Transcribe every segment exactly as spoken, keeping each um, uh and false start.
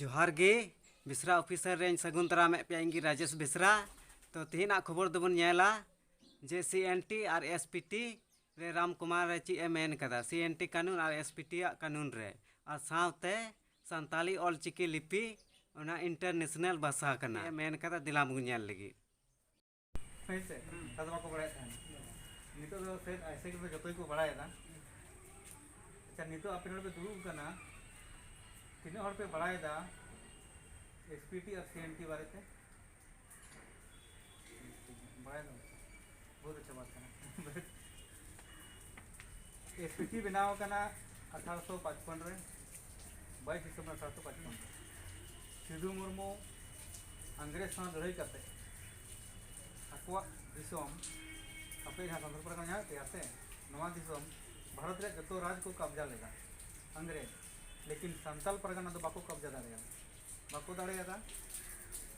ᱡᱚᱦᱟᱨ ᱜᱮ, ᱵᱮᱥᱨᱟ ᱚᱯᱷᱤᱥᱟᱨ ᱨᱮᱧ ᱥᱟᱹᱜᱩᱱ ᱫᱟᱨᱟᱢᱮᱫ ᱯᱮᱭᱟ᱾ ᱤᱧ ᱜᱮ ᱨᱟᱡᱮᱥ ᱵᱮᱥᱨᱟ᱾ ᱛᱚ, ᱛᱮᱦᱮᱧᱟᱜ ᱠᱷᱚᱵᱚᱨ ᱫᱚᱵᱚᱱ ᱧᱮᱞᱟ ᱡᱮ ᱥᱤ ᱮᱱ ᱴᱤ ᱟᱨ ᱮᱥ ᱯᱤ ᱴᱤ ᱨᱮ ᱨᱟᱢ ᱠᱩᱢᱟᱨ ᱨᱮ ᱪᱮᱫ ᱮ ᱢᱮᱱ ᱠᱟᱫᱟ ᱥᱤ ᱮᱱ ᱴᱤ ᱠᱟᱹᱱᱩᱱ ᱟᱨ ᱮᱥ ᱯᱤ ᱴᱤ ᱟᱜ ᱠᱟᱹᱱᱩᱱ ᱨᱮ, ᱟᱨ ᱥᱟᱶᱛᱮ ᱥᱟᱱᱛᱟᱞᱤ ᱚᱞ ᱪᱤᱠᱤ ᱞᱤᱯᱤ ᱚᱱᱟ ᱤᱱᱴᱟᱨᱱᱮᱥᱱᱟᱞ ᱵᱷᱟᱥᱟ ᱠᱟᱱᱟ ᱪᱮᱫ ᱮ ᱢᱮᱱ ᱠᱟᱫᱟ, ᱫᱮᱞᱟ ᱵᱚᱱ ᱧᱮᱞ ᱞᱟᱹᱜᱤᱫ᱾ ᱦᱮᱸ ᱥᱮ? ᱦᱩᱸ᱾ ᱟᱫᱚ ᱵᱟᱠᱚ ᱵᱟᱲᱟᱭᱮᱫ ᱛᱟᱦᱮᱱᱟ᱾ ᱱᱤᱛᱚᱜ ᱫᱚ ᱥᱮ ᱟᱭᱥᱮ ᱜᱮ ᱡᱚᱛᱚ ᱜᱮᱠᱚ ᱵᱟᱲᱟᱭᱮᱫᱟ᱾ ᱟᱪᱪᱷᱟ, ᱱᱤᱛᱚᱜ ᱟᱯᱮ ᱱᱚᱰᱮ ᱯᱮ ᱫᱩᱲᱩᱵ ᱟᱠᱟᱱᱟ, ᱛᱤᱱᱟᱹᱜ ᱦᱚᱲ ᱯᱮ ᱵᱟᱲᱟᱭᱮᱫᱟ ᱮᱥ ᱯᱤ ᱴᱤ ᱟᱨ ᱥᱤ ᱮᱱ ᱴᱤ ᱵᱟᱨᱮᱛᱮ? ᱵᱟᱲᱟᱭ ᱫᱚ ᱵᱚᱦᱩᱛ ᱟᱪᱪᱷᱟ ᱵᱟᱛ ᱠᱟᱱᱟ᱾ ᱮᱥ ᱯᱤ ᱴᱤ ᱵᱮᱱᱟᱣ ᱟᱠᱟᱱᱟ ᱟᱴᱷᱟᱨᱚᱥᱚ ᱯᱟᱸᱪᱯᱚᱱ ᱨᱮ, ᱵᱟᱭᱤᱥ ᱰᱤᱥᱮᱢᱵᱚᱨ ᱟᱴᱷᱟᱨᱚᱥᱚ ᱯᱟᱸᱪᱯᱚᱱ ᱨᱮ᱾ ᱥᱤᱫᱩ ᱢᱩᱨᱢᱩ ᱤᱝᱨᱮᱡᱽ ᱥᱟᱶ ᱞᱟᱹᱲᱦᱟᱹᱭ ᱠᱟᱛᱮ ᱟᱠᱚᱣᱟᱜ ᱫᱤᱥᱚᱢ, ᱟᱯᱮ ᱡᱟᱦᱟᱸ ᱥᱟᱱᱛᱟᱲ ᱯᱟᱨᱜᱟᱱᱟ ᱧᱟᱢᱮᱫ ᱯᱮᱭᱟ ᱥᱮ, ᱱᱚᱣᱟ ᱫᱤᱥᱚᱢ ᱵᱷᱟᱨᱚᱛ ᱨᱮᱭᱟᱜ ᱡᱚᱛᱚ ᱨᱟᱡᱽ ᱠᱚ ᱠᱟᱵᱽᱡᱟ ᱞᱮᱫᱟ ᱤᱝᱨᱮᱡᱽ, ᱞᱮᱠᱤᱱ ᱥᱟᱱᱛᱟᱞ ᱯᱟᱨᱜᱟᱱᱟ ᱫᱚ ᱵᱟᱠᱚ ᱠᱟᱵᱽᱡᱟ ᱫᱟᱲᱮᱭᱟᱫᱟ, ᱵᱟᱠᱚ ᱫᱟᱲᱮᱭᱟᱫᱟ᱾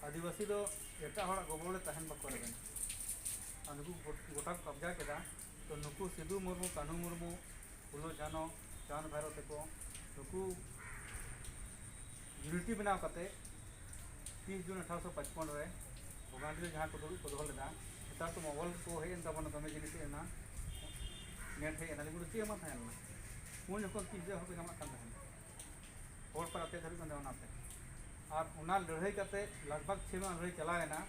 ᱟᱹᱫᱤᱵᱟᱹᱥᱤ ᱫᱚ ᱮᱴᱟᱜ ᱦᱚᱲᱟᱜ ᱜᱚᱵᱚᱞ ᱨᱮ ᱛᱟᱦᱮᱱ ᱵᱟᱠᱚ ᱨᱮᱵᱮᱱᱟ᱾ ᱟᱨ ᱱᱩᱠᱩ ᱜᱚᱴ-, ᱜᱚᱴᱟ ᱠᱚ ᱠᱟᱵᱽᱡᱟ ᱠᱮᱫᱟ᱾ ᱛᱚ, ᱱᱩᱠᱩ ᱥᱤᱫᱩ ᱢᱩᱨᱢᱩ, ᱠᱟᱹᱱᱦᱩ ᱢᱩᱨᱢᱩ, ᱯᱷᱩᱞᱳ ᱡᱷᱟᱱᱚ, ᱪᱟᱸᱫᱽ ᱵᱷᱟᱭᱨᱳ ᱛᱮᱠᱚ ᱱᱩᱠᱩ ᱤᱭᱩᱱᱤᱴᱤ ᱵᱮᱱᱟᱣ ᱠᱟᱛᱮ ᱛᱤᱥ ᱡᱩᱱ ᱟᱴᱷᱟᱨᱚᱥᱚ ᱯᱟᱸᱪᱯᱚᱱ ᱨᱮ ᱵᱷᱚᱜᱟᱱᱰᱤ ᱨᱮ ᱡᱟᱦᱟᱸ ᱠᱚ ᱫᱩᱲᱩᱵ ᱠᱚ ᱫᱚᱦᱚ ᱞᱮᱫᱟ, ᱱᱮᱛᱟᱨ ᱛᱚ ᱢᱳᱵᱟᱭᱤᱞ ᱠᱚ ᱦᱮᱡ ᱮᱱ ᱛᱟᱵᱚᱱᱟ, ᱫᱚᱢᱮ ᱡᱤᱱᱤᱥ ᱦᱮᱡ ᱮᱱᱟ, ᱱᱮᱴ ᱦᱮᱡ ᱮᱱᱟ, ᱞᱮᱠᱤᱱ ᱪᱮᱫ ᱦᱚᱸ ᱵᱟᱝ ᱛᱟᱦᱮᱸ ᱞᱮᱱᱟ᱾ ᱩᱱ ᱡᱚᱠᱷᱚᱱ ᱛᱤᱥ ᱡᱚᱦᱚᱜ ᱦᱚᱸᱠᱚ ᱧᱟᱢᱚᱜ ᱠᱟᱱ ᱛᱟᱦᱮᱸᱱᱟ, ᱦᱚᱲ ᱯᱟᱲᱟ ᱛᱮ ᱫᱷᱟᱹᱵᱤᱡ ᱠᱟᱱ ᱛᱟᱦᱮᱸᱱᱟ ᱚᱱᱟᱛᱮ᱾ ᱟᱨ ᱚᱱᱟ ᱞᱟᱹᱲᱦᱟᱹᱭ ᱠᱟᱛᱮ ᱞᱟᱜᱽ ᱵᱷᱟᱜᱽ ᱪᱷᱚᱭ ᱢᱟᱦᱟ ᱞᱟᱹᱲᱦᱟᱹᱭ ᱪᱟᱞᱟᱣ ᱮᱱᱟ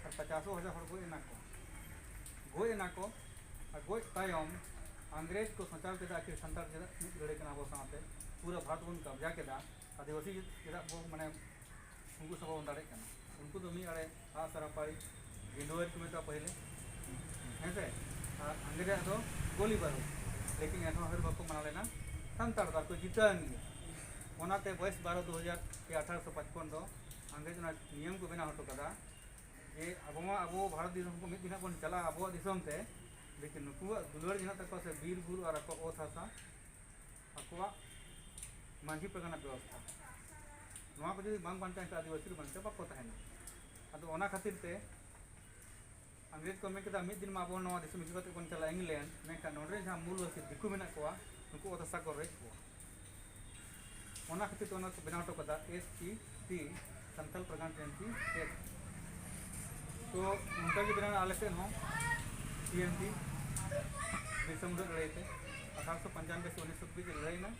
ᱟᱨ ᱯᱚᱪᱟᱥ ᱦᱟᱡᱟᱨ ᱦᱚᱲ ᱜᱚᱡ ᱮᱱᱟ ᱠᱚ, ᱜᱚᱡ ᱮᱱᱟ ᱠᱚ᱾ ᱟᱨ ᱜᱚᱡ ᱛᱟᱭᱚᱢ ᱤᱝᱨᱮᱡᱽ ᱠᱚ ᱥᱚᱸᱪᱟᱣ ᱠᱮᱫᱟ, ᱟᱹᱠᱷᱤᱨ ᱥᱟᱱᱛᱟᱲ ᱪᱮᱫᱟᱜ ᱢᱤᱫ ᱞᱟᱹᱲᱦᱟᱹᱭ ᱠᱟᱱᱟ ᱟᱵᱚ ᱥᱟᱶᱛᱮ, ᱯᱩᱨᱟᱹ ᱵᱷᱟᱨᱚᱛ ᱵᱚᱱ ᱠᱟᱵᱽᱡᱟ ᱠᱮᱫᱟ, ᱟᱹᱫᱤᱵᱟᱹᱥᱤ ᱪᱮᱫᱟᱜ ᱵᱚ, ᱢᱟᱱᱮ, ᱩᱱᱠᱩ ᱥᱟᱶ ᱵᱟᱵᱚᱱ ᱫᱟᱲᱮᱜ ᱠᱟᱱᱟ᱾ ᱩᱱᱠᱩ ᱫᱚ ᱢᱤᱫ ᱟᱲᱮ ᱟᱜ ᱥᱟᱨ ᱟᱯᱟᱲᱤ, ᱜᱤᱸᱰᱩᱣᱟᱹᱨᱤ ᱠᱚ ᱢᱮᱛᱟᱜᱼᱟ ᱯᱟᱹᱦᱤᱞᱮ, ᱦᱮᱸ ᱥᱮ? ᱟᱨ ᱤᱝᱨᱮᱡᱽ ᱟᱜ ᱫᱚ ᱜᱳᱞᱤ ᱵᱟᱹᱨᱩᱫ, ᱞᱮᱠᱤᱱ ᱮᱱᱦᱚᱸ ᱦᱟᱹᱨ ᱵᱟᱠᱚ ᱢᱟᱱᱟᱣ ᱞᱮᱱᱟ, ᱥᱟᱱᱛᱟᱲ ᱫᱚ ᱟᱨ ᱠᱚ ᱡᱤᱛᱟᱹᱣ ᱮᱱ ᱜᱮᱭᱟ᱾ ᱚᱱᱟᱛᱮ ᱵᱟᱭᱤᱥ ᱵᱟᱨᱚ ᱫᱩ ᱦᱟᱡᱟᱨ ᱯᱮ, ᱟᱴᱷᱟᱨᱚᱥᱚ ᱯᱟᱸᱪᱯᱚᱱ ᱫᱚ ᱤᱝᱨᱮᱡᱽ ᱚᱱᱟ ᱱᱤᱭᱚᱢ ᱠᱚ ᱵᱮᱱᱟᱣ ᱦᱚᱴᱚ ᱠᱟᱫᱟ ᱡᱮ ᱟᱵᱚ ᱢᱟ ᱟᱵᱚ ᱵᱷᱟᱨᱚᱛ ᱫᱤᱥᱚᱢ ᱠᱷᱚᱱ ᱢᱤᱫ ᱫᱤᱱ ᱦᱟᱸᱜ ᱵᱚᱱ ᱪᱟᱞᱟᱜᱼᱟ ᱟᱵᱚᱣᱟᱜ ᱫᱤᱥᱚᱢ ᱛᱮ, ᱞᱮᱠᱤᱱ ᱱᱩᱠᱩᱣᱟᱜ ᱫᱩᱞᱟᱹᱲ ᱡᱟᱦᱟᱸ ᱛᱟᱠᱚ ᱥᱮ ᱵᱤᱨ ᱵᱩᱨᱩ ᱟᱨ ᱟᱠᱚᱣᱟᱜ ᱚᱛ ᱦᱟᱥᱟ, ᱟᱠᱚᱣᱟᱜ ᱢᱟᱹᱡᱷᱤ ᱯᱟᱨᱜᱟᱱᱟ ᱵᱮᱵᱚᱥᱛᱷᱟ, ᱱᱚᱣᱟ ᱠᱚ ᱡᱩᱫᱤ ᱵᱟᱝ ᱵᱟᱧᱪᱟᱣ, ᱮᱱᱠᱷᱟᱱ ᱟᱹᱫᱤᱵᱟᱹᱥᱤ ᱫᱚ ᱵᱟᱧᱪᱟᱣ ᱵᱟᱠᱚ ᱛᱟᱦᱮᱱᱟ᱾ ᱟᱫᱚ ᱚᱱᱟ ᱠᱷᱟᱹᱛᱤᱨ ᱛᱮ ᱤᱝᱨᱮᱡᱽ ᱠᱚ ᱢᱮᱱ ᱠᱮᱫᱟ, ᱢᱤᱫ ᱫᱤᱱ ᱢᱟ ᱟᱵᱚ ᱱᱚᱣᱟ ᱫᱤᱥᱚᱢ ᱤᱫᱤ ᱠᱟᱛᱮ ᱵᱚᱱ ᱪᱟᱞᱟᱜᱼᱟ ᱤᱝᱞᱮᱱᱰ, ᱢᱮᱱᱠᱷᱟᱱ ᱱᱚᱰᱮ ᱡᱟᱦᱟᱸ ᱢᱩᱞ ᱵᱟᱥᱤ ᱫᱤᱠᱩ ᱢᱮᱱᱟᱜ ᱠᱚᱣᱟ, ᱱᱩᱠᱩ ᱚᱛ ᱦᱟᱥᱟ ᱠᱚ ᱨᱮᱡ ᱠᱚᱣᱟ᱾ ᱚᱱᱟ ᱠᱷᱟᱹᱛᱤᱨ ᱛᱮ ᱚᱱᱟ ᱠᱚ ᱵᱮᱱᱟᱣ ᱦᱚᱴᱚ ᱠᱟᱫᱟ, ᱮᱥ ᱯᱤ ᱴᱤ, ᱥᱟᱱᱛᱟᱞ ᱯᱟᱨᱜᱟᱱᱟ ᱴᱨᱮᱱᱤᱝ ᱮᱠᱴ᱾ ᱛᱚ ᱚᱱᱠᱟ ᱜᱮ ᱵᱮᱱᱟᱣ ᱮᱱᱟ ᱟᱞᱮ ᱥᱮᱫ ᱦᱚᱸ, ᱥᱤ ᱮᱱ ᱴᱤ, ᱵᱤᱨᱥᱟ ᱢᱩᱱᱰᱟ ᱞᱟᱹᱲᱦᱟᱹᱭ ᱛᱮ ᱟᱴᱷᱟᱨᱚᱥᱚ ᱯᱚᱧᱪᱟᱱᱱᱚᱵᱵᱳᱭ ᱥᱮ ᱩᱱᱤᱥᱥᱚ ᱠᱩᱲᱤ ᱞᱟᱹᱲᱦᱟᱹᱭ ᱮᱱᱟ᱾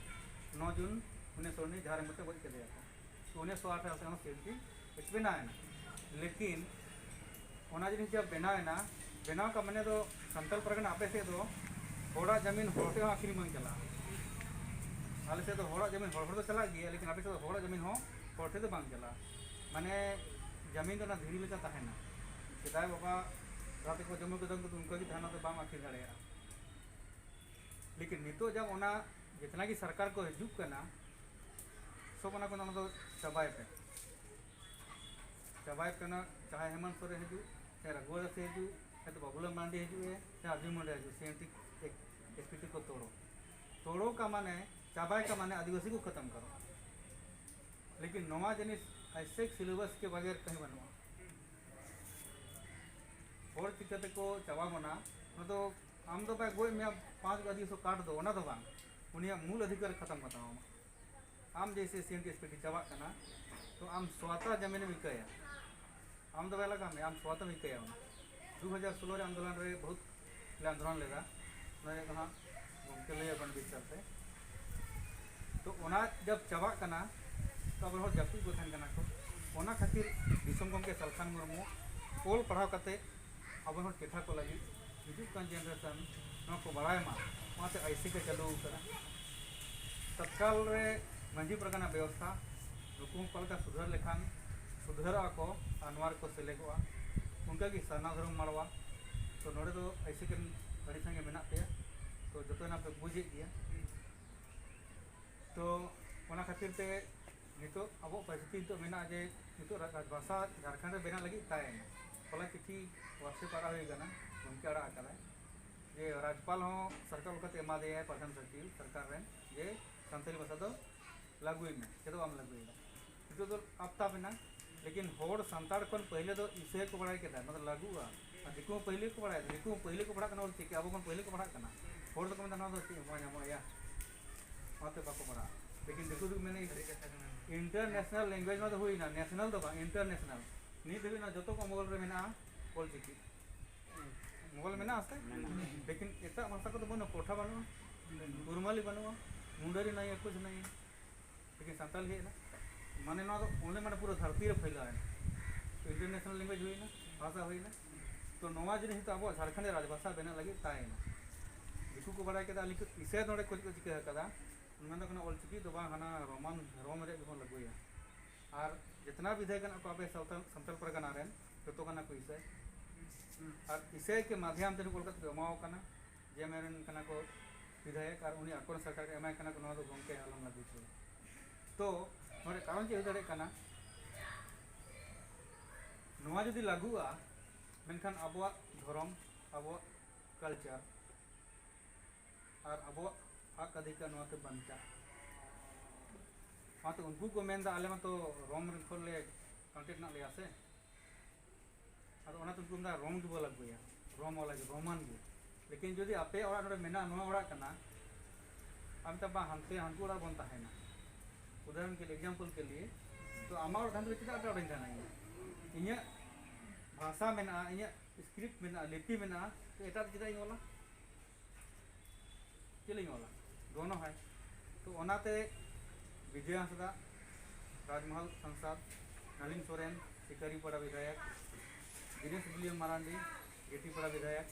ᱱᱚ ᱡᱩᱱ ᱩᱱᱤᱥᱥᱚ ᱩᱱᱤᱥ ᱡᱟᱦᱟᱸ ᱨᱮ ᱢᱚᱛᱚ ᱜᱚᱡ ᱠᱮᱫᱮᱭᱟ ᱠᱚ᱾ ᱛᱚ ᱩᱱᱤᱥᱥᱚ ᱟᱴ ᱨᱮ ᱟᱞᱮ ᱥᱮᱫ ᱦᱚᱸ ᱥᱤ ᱮᱱ ᱴᱤ ᱮᱠᱴ ᱵᱮᱱᱟᱣ ᱮᱱᱟ᱾ ᱞᱮᱠᱤᱱ ᱚᱱᱟ ᱡᱤᱱᱤᱥ ᱡᱟᱦᱟᱸ ᱵᱮᱱᱟᱣ ᱮᱱᱟ, ᱵᱮᱱᱟᱣ ᱠᱟᱜ ᱢᱟᱱᱮ ᱫᱚ ᱥᱟᱱᱛᱟᱲ ᱯᱟᱨᱜᱟᱱᱟ ᱟᱯᱮ ᱥᱮᱫ ᱫᱚ ᱦᱚᱲᱟᱜ ᱡᱟᱢᱤᱱ ᱦᱚᱲ ᱴᱷᱮᱱ ᱦᱚᱸ ᱟᱹᱠᱷᱨᱤᱧ ᱵᱟᱝ ᱪᱟᱞᱟᱜᱼᱟ᱾ ᱟᱞᱮ ᱥᱮᱫ ᱫᱚ ᱦᱚᱲᱟᱜ ᱡᱟᱢᱤᱱ ᱦᱚᱲ ᱦᱚᱲ ᱫᱚ ᱪᱟᱞᱟᱜ ᱜᱮᱭᱟ, ᱞᱮᱠᱤᱱ ᱟᱯᱮ ᱥᱮᱫ ᱫᱚ ᱦᱚᱲᱟᱜ ᱡᱟᱢᱤᱱ ᱦᱚᱸ ᱦᱚᱲ ᱴᱷᱮᱱ ᱫᱚ ᱵᱟᱝ ᱪᱟᱞᱟᱜᱼᱟ᱾ ᱢᱟᱱᱮ ᱡᱟᱢᱤᱱ ᱫᱚ ᱚᱱᱟ ᱫᱷᱤᱨᱤ ᱞᱮᱠᱟ ᱛᱟᱦᱮᱱᱟ᱾ ᱥᱮᱫᱟᱭ ᱵᱟᱵᱟ ᱛᱟᱠᱚ ᱡᱚᱢᱤ ᱠᱚᱫᱚ ᱩᱱᱠᱩ ᱫᱚ ᱚᱱᱠᱟ ᱜᱮ ᱛᱟᱦᱮᱱᱟ, ᱫᱚ ᱵᱟᱢ ᱟᱹᱠᱷᱨᱤᱧ ᱫᱟᱲᱮᱭᱟᱜᱼᱟ᱾ ᱞᱮᱠᱤᱱ ᱱᱤᱛᱚᱜ ᱡᱟᱵ ᱚᱱᱟ ᱡᱤᱛᱱᱟ ᱜᱮ ᱥᱚᱨᱠᱟᱨ ᱠᱚ ᱦᱤᱡᱩᱜ ᱠᱟᱱᱟ, ᱥᱚᱵ ᱚᱱᱟ ᱠᱚ ᱚᱱᱟ ᱫᱚ ᱪᱟᱵᱟᱭ ᱯᱮ᱾ ᱪᱟᱵᱟᱭ ᱯᱮ ᱚᱱᱟ, ᱪᱟᱦᱮ ᱦᱮᱢᱚᱱᱛ ᱥᱚᱨᱮᱱ ᱦᱤᱡᱩᱜ, ᱪᱟᱦᱮ ᱨᱟᱜᱷᱩᱣᱟᱨ ᱫᱟᱥ ᱦᱤᱡᱩᱜ, ᱪᱟᱦᱮ ᱵᱟᱵᱩᱞᱟᱞ ᱢᱟᱨᱟᱱᱰᱤ ᱦᱤᱡᱩᱜ ᱮ, ᱪᱟᱦᱮ ᱟᱨᱡᱩᱱ ᱢᱩᱱᱰᱟ ᱦᱤᱡᱩᱜ, ᱥᱤ N T S P T ᱠᱚ ᱛᱚᱲᱚ᱾ ᱛᱚᱲᱚ ᱠᱟ ᱢᱟᱱᱮ, ᱪᱟᱵᱟᱭ ᱠᱟ ᱢᱟᱱᱮ ᱟᱹᱫᱤᱵᱟᱹᱥᱤ ᱠᱚ ᱠᱷᱟᱛᱟᱢ ᱠᱟᱨᱚᱜᱼᱟ᱾ ᱞᱮᱠᱤᱱ ᱱᱚᱣᱟ ᱡᱤᱱᱤᱥ ᱟᱭᱥᱮᱠ ᱥᱤᱞᱮᱵᱟᱥ ᱠᱮ ᱵᱟᱜᱮᱨ ᱠᱟᱹᱦᱤ ᱵᱟᱹᱱᱩᱜᱼᱟ᱾ ᱦᱚᱲ ᱪᱤᱠᱟᱹ ᱛᱮᱠᱚ ᱪᱟᱵᱟ ᱵᱚᱱᱟ, ᱚᱱᱟ ᱫᱚ ᱟᱢ ᱫᱚ ᱵᱟᱭ ᱜᱚᱡ ᱢᱮᱭᱟ ᱯᱟᱸᱪ ᱟᱹᱫᱤᱵᱟᱹᱥᱤ ᱠᱟᱴ ᱫᱚ, ᱚᱱᱟ ᱫᱚ ᱵᱟᱝ, ᱩᱱᱤᱭᱟᱜ ᱢᱩᱞ ᱚᱫᱷᱤᱠᱟᱨ ᱠᱷᱟᱛᱟᱢ ᱠᱟᱛᱟᱢᱟ᱾ ᱟᱢ ᱡᱮᱭᱥᱮ ᱥᱤ N T S P T ᱪᱟᱵᱟᱜ ᱠᱟᱱᱟ, ᱛᱚ ᱟᱢ ᱥᱚᱣᱟᱛᱟ ᱡᱟᱢᱤᱱᱮᱢ ᱤᱠᱟᱹᱭᱟ᱾ ᱟᱢ ᱫᱚ ᱵᱟᱭ ᱞᱟᱜᱟᱣ ᱢᱮᱭᱟ, ᱟᱢ ᱥᱚᱣᱟᱛᱟᱢ ᱤᱠᱟᱹᱭᱟ ᱚᱱᱟ᱾ ᱫᱩ ᱦᱟᱡᱟᱨ ᱥᱳᱞᱳ ᱨᱮ ᱟᱱᱫᱳᱞᱚᱱ ᱨᱮ ᱵᱚᱦᱩᱛ ᱞᱮ ᱟᱱᱫᱳᱞᱚᱱ ᱞᱮᱫᱟ, ᱱᱚᱣᱟ ᱫᱚ ᱦᱟᱸᱜ ᱜᱚᱢᱠᱮ ᱞᱟᱹᱭ ᱟᱠᱚ ᱵᱤᱥᱛᱟᱨ ᱛᱮ᱾ ᱛᱚ ᱚᱱᱟ ᱡᱟᱵ ᱪᱟᱵᱟᱜ ᱠᱟᱱᱟ, ᱛᱚ ᱟᱵᱚ ᱦᱚᱲ ᱡᱟᱹᱯᱤᱫ ᱠᱚ ᱛᱟᱦᱮᱱ ᱠᱟᱱᱟ ᱠᱚ᱾ ᱚᱱᱟ ᱠᱷᱟᱹᱛᱤᱨ ᱫᱤᱥᱚᱢ ᱜᱚᱢᱠᱮ ᱥᱟᱞᱠᱷᱟᱱ ᱢᱩᱨᱢᱩ ᱚᱞ ᱯᱟᱲᱦᱟᱣ ᱠᱟᱛᱮ ᱟᱵᱚ ᱦᱚᱲ ᱪᱮᱴᱷᱟ ᱠᱚ ᱞᱟᱹᱜᱤᱫ ᱦᱤᱡᱩᱜ ᱠᱟᱱ ᱡᱮᱱᱟᱨᱮᱥᱚᱱ ᱱᱚᱣᱟ ᱠᱚ ᱵᱟᱲᱟᱭ ᱢᱟ, ᱚᱱᱟᱛᱮ ᱟᱭ ᱥᱤ ᱠᱚ ᱪᱟᱹᱞᱩ ᱟᱠᱟᱫᱟ᱾ ᱛᱚᱛᱠᱟᱞ ᱨᱮ ᱢᱟᱹᱡᱷᱤ ᱯᱟᱨᱜᱟᱱᱟ ᱵᱮᱵᱚᱥᱛᱷᱟ ᱱᱩᱠᱩ ᱦᱚᱸ ᱚᱠᱟ ᱞᱮᱠᱟ ᱥᱩᱫᱷᱟᱹᱨ ᱞᱮᱠᱷᱟᱱ ᱥᱩᱫᱷᱟᱹᱨᱚᱜᱼᱟ ᱠᱚ ᱟᱨ ᱱᱚᱣᱟ ᱨᱮᱠᱚ ᱥᱮᱞᱮᱫᱚᱜᱼᱟ᱾ ᱚᱱᱠᱟᱜᱮ ᱥᱟᱨᱱᱟ ᱫᱷᱚᱨᱚᱢ ᱢᱟᱲᱣᱟ, ᱛᱚ ᱱᱚᱰᱮ ᱫᱚ ᱟᱭ ᱥᱤ ᱠᱚ ᱟᱹᱰᱤ ᱥᱟᱸᱜᱮ ᱢᱮᱱᱟᱜ ᱯᱮᱭᱟ, ᱛᱚ ᱡᱚᱛᱚ ᱱᱟᱜ ᱯᱮ ᱵᱩᱡᱮᱫ ᱜᱮᱭᱟ᱾ ᱛᱚ ᱚᱱᱟ ᱠᱷᱟᱹᱛᱤᱨ ᱛᱮ ᱱᱤᱛᱚᱜ ᱟᱵᱚᱣᱟᱜ ᱯᱚᱨᱤᱥᱛᱷᱤᱛᱤ ᱱᱤᱛᱚᱜ ᱢᱮᱱᱟᱜᱼᱟ ᱡᱮ ᱱᱤᱛᱚᱜ ᱨᱟᱡᱽ-, ᱨᱟᱡᱽᱵᱷᱟᱥᱟ ᱡᱷᱟᱲᱠᱷᱚᱸᱰ ᱨᱮ ᱵᱮᱱᱟᱣ ᱞᱟᱹᱜᱤᱫ ᱛᱟᱭ ᱮᱱᱟ᱾ ᱦᱚᱞᱟ ᱪᱤᱴᱷᱤ WhatsApp ᱟᱲᱟᱜ ᱦᱩᱭ ᱟᱠᱟᱱᱟ, ᱜᱚᱢᱠᱮ ᱟᱲᱟᱜ ᱟᱠᱟᱫᱟᱭ ᱡᱮ ᱨᱟᱡᱽᱯᱟᱞ ᱦᱚᱸ ᱥᱚᱨᱠᱟᱨ ᱞᱮᱠᱟᱛᱮ ᱮᱢᱟ ᱫᱮᱭᱟᱭ ᱯᱨᱚᱫᱷᱟᱱ ᱥᱚᱪᱤᱵᱽ ᱥᱚᱨᱠᱟᱨ ᱨᱮᱱ ᱡᱮ ᱥᱟᱱᱛᱟᱲᱤ ᱵᱷᱟᱥᱟ ᱫᱚ ᱞᱟᱹᱜᱩᱭ ᱢᱮ, ᱪᱮᱫᱟᱜ ᱵᱟᱢ ᱞᱟᱹᱜᱩᱭᱮᱫᱟ? ᱱᱤᱛᱚᱜ ᱫᱚ ᱟᱯᱛᱟᱯ ᱮᱱᱟ, ᱞᱮᱠᱤᱱ ᱦᱚᱲ ᱥᱟᱱᱛᱟᱲ ᱠᱷᱚᱱ ᱯᱟᱹᱦᱞᱮ ᱫᱚ ᱤᱥᱟᱹᱭ ᱠᱚ ᱵᱟᱲᱟᱭ ᱠᱮᱫᱟ, ᱱᱚᱣᱟ ᱫᱚ ᱞᱟᱹᱜᱩᱜᱼᱟ᱾ ᱟᱨ ᱫᱤᱠᱩ ᱦᱚᱸ ᱯᱟᱹᱦᱞᱮ ᱠᱚ ᱵᱟᱲᱟᱭᱟ, ᱫᱤᱠᱩ ᱦᱚᱸ ᱯᱟᱹᱦᱞᱮ ᱠᱚ ᱯᱟᱲᱦᱟᱜ ᱠᱟᱱᱟ ᱚᱞ ᱪᱤᱠᱤ, ᱟᱵᱚ ᱠᱷᱚᱱ ᱯᱟᱹᱦᱞᱮ ᱠᱚ ᱯᱟᱲᱦᱟᱜ ᱠᱟᱱᱟ᱾ ᱦᱚᱲ ᱫᱚᱠᱚ ᱢᱮᱱᱫᱟ ᱱᱚᱣᱟ ᱫᱚ ᱪᱮᱫ ᱦᱚᱸ ᱵᱟᱝ ᱧᱟᱢᱚᱜᱼᱟ ᱭᱟ, ᱚᱱᱟᱛᱮ ᱵᱟᱠᱚ ᱯᱟᱲᱦᱟᱜᱼᱟ᱾ ᱞᱮᱠᱤᱱ ᱫᱤᱠᱩ ᱫᱚᱠᱚ ᱢᱮᱱᱟ international language ᱢᱟ ᱫᱚ ᱦᱩᱭᱱᱟ, national ᱫᱚ ᱵᱟᱝ, international᱾ ᱱᱤᱛ ᱫᱷᱟᱹᱵᱤᱡ ᱱᱚᱣᱟ ᱡᱚᱛᱚ ᱠᱚ ᱢᱚᱜᱚᱞ ᱨᱮ ᱢᱮᱱᱟᱜᱼᱟ ᱚᱞᱪᱤᱠᱤ᱾ ᱢᱚᱜᱚᱞ ᱢᱮᱱᱟᱜᱼᱟ ᱥᱮ? ᱞᱮᱠᱤᱱ ᱮᱴᱟᱜ ᱵᱷᱟᱥᱟ ᱠᱚᱫᱚ ᱵᱟᱹᱱᱩᱜᱼᱟ, ᱠᱚᱴᱷᱟ ᱵᱟᱹᱱᱩᱜᱼᱟ, ᱩᱨᱢᱟᱞᱤ ᱵᱟᱹᱱᱩᱜᱼᱟ, ᱢᱩᱱᱰᱟᱹᱨᱤ ᱱᱟᱹᱭ ᱟᱹᱠᱩᱥ ᱱᱟᱹᱭ᱾ ᱞᱮᱠᱤᱱ ᱥᱟᱱᱛᱟᱲ ᱦᱮᱡ ᱮᱱᱟ, ᱢᱟᱱᱮ ᱱᱚᱣᱟ ᱫᱚ ᱚᱱᱮ ᱢᱟᱱᱮ ᱯᱩᱨᱟᱹ ᱫᱷᱟᱹᱨᱛᱤ ᱨᱮ ᱯᱷᱟᱭᱞᱟᱣ ᱮᱱᱟ᱾ ᱛᱚ international language ᱦᱩᱭᱱᱟ, ᱵᱷᱟᱥᱟ ᱦᱩᱭᱱᱟ᱾ ᱛᱚ ᱱᱚᱣᱟ ᱡᱤᱱᱤᱥ ᱱᱤᱛᱚᱜ ᱟᱵᱚᱣᱟᱜ ᱡᱷᱟᱲᱠᱷᱚᱸᱰ ᱨᱮ ᱨᱟᱡᱽᱵᱷᱟᱥᱟ ᱵᱮᱱᱟᱜ ᱞᱟᱹᱜᱤᱫ ᱛᱟᱦᱮᱸᱭᱮᱱᱟ᱾ ᱫᱤᱠᱩ ᱠᱚ ᱵᱟᱲᱟᱭ ᱠᱮᱫᱟ ᱟᱹᱞᱤᱧ ᱠᱚ ᱤᱥᱟᱹᱭ ᱱᱚᱰᱮ ᱠᱚ ᱪᱤᱠᱟᱹ ᱟᱠᱟᱫᱟ, ᱚᱱᱟ ᱫᱚ ᱠᱟᱱᱟ ᱚᱞᱪᱤᱠᱤ ᱫᱚ ᱵᱟᱝ, ᱦᱟᱱᱟ ᱨᱳᱢᱟᱱ ᱨᱳᱢ ᱨᱮᱭᱟᱜ ᱜᱮᱵᱚᱱ ᱞᱟᱹᱜᱩᱭᱟ᱾ ᱟᱨ ᱡᱤᱛᱱᱟ ᱵᱤᱫᱷᱟᱭ ᱠᱟᱱᱟ ᱠᱚ ᱟᱯᱮ ᱥᱟᱱᱛᱟᱞ, ᱥᱟᱱᱛᱟᱞ ᱯᱟᱨᱜᱟᱱᱟ ᱨᱮᱱ, ᱡᱚᱛᱚ ᱠᱟᱱᱟ ᱠᱚ ᱤᱥᱟᱹᱭ᱾ ᱟᱨ ᱤᱥᱟᱹᱭ ᱠᱮ ᱢᱟᱫᱷᱭᱟᱢ ᱛᱮ ᱱᱩᱠᱩ ᱠᱚ ᱮᱢᱟᱣ ᱠᱟᱱᱟ, ᱡᱮ ᱢᱮᱱ ᱠᱟᱱᱟ ᱠᱚ ᱵᱤᱫᱷᱟᱭᱚᱠ, ᱟᱨ ᱩᱱᱤ ᱟᱠᱚᱨᱮᱱ ᱥᱚᱨᱠᱟᱨ ᱮᱢᱟᱭ ᱠᱟᱱᱟ ᱠᱚ, ᱱᱚᱣᱟ ᱫᱚ ᱜᱚᱢᱠᱮ ᱟᱞᱚᱢ ᱞᱟᱹᱜᱩ ᱦᱚᱪᱚᱭᱟ᱾ ᱛᱚ ᱱᱚᱰᱮ ᱠᱟᱨᱚᱱ ᱪᱮᱫ ᱦᱩᱭ ᱫᱟᱲᱮᱭᱟᱜ ᱠᱟᱱᱟ? ᱱᱚᱣᱟ ᱡᱩᱫᱤ ᱞᱟᱹᱜᱩᱜᱼᱟ, ᱢᱮᱱᱠᱷᱟᱱ ᱟᱵᱚᱣᱟᱜ ᱫᱷᱚᱨᱚᱢ, ᱟᱵᱚᱣᱟᱜ ᱠᱟᱞᱪᱟᱨ ᱟᱨ ᱟᱵᱚᱣᱟᱜ ᱦᱚᱠ ᱚᱫᱷᱤᱠᱟᱨ ᱱᱚᱣᱟᱛᱮ ᱵᱟᱧᱪᱟᱜᱼᱟ᱾ ᱚᱱᱟᱛᱮ ᱩᱱᱠᱩ ᱠᱚ ᱢᱮᱱᱫᱟ, "ᱟᱞᱮ ᱢᱟᱛᱚ ᱨᱳᱢ ᱨᱮᱱ ᱠᱷᱚᱱ ᱞᱮ ᱠᱚᱱᱴᱮᱠᱴ ᱢᱮᱱᱟᱜ ᱞᱮᱭᱟ ᱥᱮ?" ᱟᱫᱚ ᱚᱱᱟᱛᱮ ᱩᱱᱠᱩ ᱢᱮᱱᱫᱟ, "ᱨᱳᱢ ᱜᱮᱵᱚ ᱞᱟᱹᱜᱩᱭᱟ, ᱨᱳᱢ ᱣᱟᱞᱟ ᱜᱮ, ᱨᱳᱢᱟᱱ ᱜᱮ᱾" ᱞᱮᱠᱤᱱ ᱡᱩᱫᱤ ᱟᱯᱮ ᱚᱲᱟᱜ ᱱᱚᱰᱮ ᱢᱮᱱᱟᱜᱼᱟ, ᱱᱚᱣᱟ ᱚᱲᱟᱜ ᱠᱟᱱᱟ, ᱟᱢ ᱢᱮᱛᱟᱢ, "ᱵᱟᱝ, ᱦᱟᱱᱛᱮ ᱦᱟᱱᱠᱩ ᱚᱲᱟᱜ ᱵᱚᱱ ᱛᱟᱦᱮᱱᱟ᱾" ᱩᱫᱟᱦᱚᱨᱚᱱ ᱠᱮ ᱞᱤᱭᱮ, example ᱠᱮ ᱞᱤᱭᱮ, ᱛᱚ ᱟᱢᱟᱜ ᱚᱲᱟᱜ ᱛᱟᱦᱮᱱ ᱛᱩᱞᱩᱡ ᱪᱮᱫᱟᱜ ᱮᱴᱟᱜ ᱚᱲᱟᱜ ᱤᱧ ᱛᱟᱦᱮᱱᱟ ᱤᱧ? ᱤᱧᱟᱹᱜ ᱵᱷᱟᱥᱟ ᱢᱮᱱᱟᱜᱼᱟ, ᱤᱧᱟᱹᱜ ᱥᱠᱨᱤᱯᱴ ᱢᱮᱱᱟᱜᱼᱟ, ᱞᱤᱯᱤ ᱢᱮᱱᱟᱜᱼᱟ, ᱛᱚ ᱮᱴᱟᱜ ᱨᱮ ᱪᱮᱫᱟᱜ ᱤᱧ ᱚᱞᱟ? ᱪᱮᱫ ᱞᱤᱧ ᱚᱞᱟ? ᱫᱳᱱᱳ ᱦᱟᱭ᱾ ᱛᱚ ᱚᱱᱟᱛᱮ ᱵᱤᱡᱚᱭ ᱦᱟᱸᱥᱫᱟ, ᱨᱟᱡᱽᱢᱚᱦᱚᱞ ᱥᱟᱝᱥᱟᱫ, ᱱᱟᱞᱤᱱ ᱥᱚᱨᱮᱱ, ᱥᱤᱠᱟᱨᱤᱯᱟᱲᱟ ᱵᱤᱫᱷᱟᱭᱚᱠ, ᱫᱤᱱᱮᱥ ᱵᱤᱞᱤᱭᱟᱢ ᱢᱟᱨᱟᱱᱰᱤ, ᱜᱤᱴᱤᱯᱟᱲᱟ ᱵᱤᱫᱷᱟᱭᱚᱠ,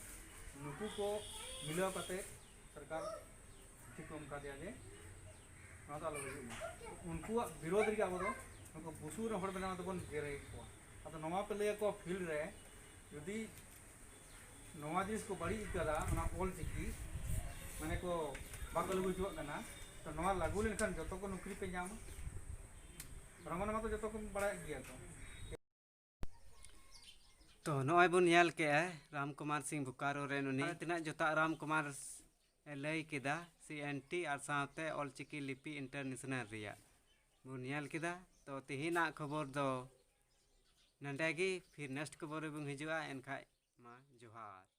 ᱱᱩᱠᱩ ᱠᱚ ᱢᱤᱞᱟᱹᱣ ᱠᱟᱛᱮ ᱥᱚᱨᱠᱟᱨ ᱪᱤᱴᱷᱤ ᱠᱚ ᱮᱢ ᱠᱟᱫᱮᱭᱟ ᱡᱮ ᱱᱚᱣᱟ ᱫᱚ ᱟᱞᱚ ᱦᱩᱭᱩᱜ ᱢᱟ᱾ ᱩᱱᱠᱩᱣᱟᱜ ᱵᱤᱨᱳᱫᱷ ᱨᱮᱜᱮ ᱟᱵᱚ ᱫᱚ ᱱᱩᱠᱩ ᱵᱩᱥᱩᱵ ᱨᱮᱱ ᱦᱚᱲ ᱵᱮᱱᱟᱣ ᱫᱚᱵᱚᱱ ᱡᱮᱨᱮᱫ ᱠᱚᱣᱟ᱾ ᱟᱫᱚ ᱱᱚᱣᱟ ᱯᱮ ᱞᱟᱹᱭ ᱟᱠᱚᱣᱟ ᱯᱷᱤᱞᱰ ᱨᱮ, ᱡᱩᱫᱤ ᱱᱚᱣᱟ ᱡᱤᱱᱤᱥ ᱠᱚ ᱵᱟᱹᱲᱤᱡ ᱟᱠᱟᱫᱟ, ᱚᱱᱟ ᱚᱞ ᱪᱤᱠᱤ ᱢᱟᱱᱮ ᱠᱚ ᱵᱟᱠᱚ ᱞᱟᱹᱜᱩ ᱦᱚᱪᱚᱣᱟᱜ ᱠᱟᱱᱟ, ᱛᱚ ᱱᱚᱣᱟ ᱞᱟᱹᱜᱩ ᱞᱮᱱᱠᱷᱟᱱ ᱡᱚᱛᱚ ᱠᱚ ᱱᱚᱠᱨᱤ ᱯᱮ ᱧᱟᱢᱟ᱾ ᱨᱚᱢᱚᱱ ᱢᱟᱛᱚ ᱡᱚᱛᱚ ᱠᱚ ᱵᱟᱲᱟᱭᱮᱫ ᱜᱮᱭᱟ ᱠᱚ᱾ ᱛᱚ ᱱᱚᱜᱼᱚᱭ ᱵᱚᱱ ᱧᱮᱞ ᱠᱮᱜᱼᱟ ᱨᱟᱢ ᱠᱩᱢᱟᱨ ᱥᱤᱝ ᱵᱳᱠᱟᱨᱳ ᱨᱮᱱ ᱩᱱᱤ ᱛᱤᱱᱟᱹᱜ ᱡᱚᱛᱷᱟᱛ ᱨᱟᱢ ᱠᱩᱢᱟᱨ ᱮ ᱞᱟᱹᱭ ᱠᱮᱫᱟ ᱥᱤ ᱮᱱ ᱴᱤ ᱟᱨ ᱥᱟᱶᱛᱮ ᱚᱞ ᱪᱤᱠᱤ ᱞᱤᱯᱤ ᱤᱱᱴᱟᱨᱱᱮᱥᱱᱟᱞ ᱨᱮᱭᱟᱜ ᱵᱚᱱ ᱧᱮᱞ ᱠᱮᱫᱟ᱾ ᱛᱚ ᱛᱮᱦᱮᱧᱟᱜ ᱠᱷᱚᱵᱚᱨ ᱫᱚ ᱱᱚᱸᱰᱮ ᱜᱮ, ᱯᱷᱤᱨ ᱱᱮᱠᱥᱴ ᱠᱷᱚᱵᱚᱨ ᱨᱮᱵᱚᱱ ᱦᱤᱡᱩᱜᱼᱟ᱾ ᱮᱱᱠᱷᱟᱡ ᱢᱟ ᱡᱚᱦᱟᱨ᱾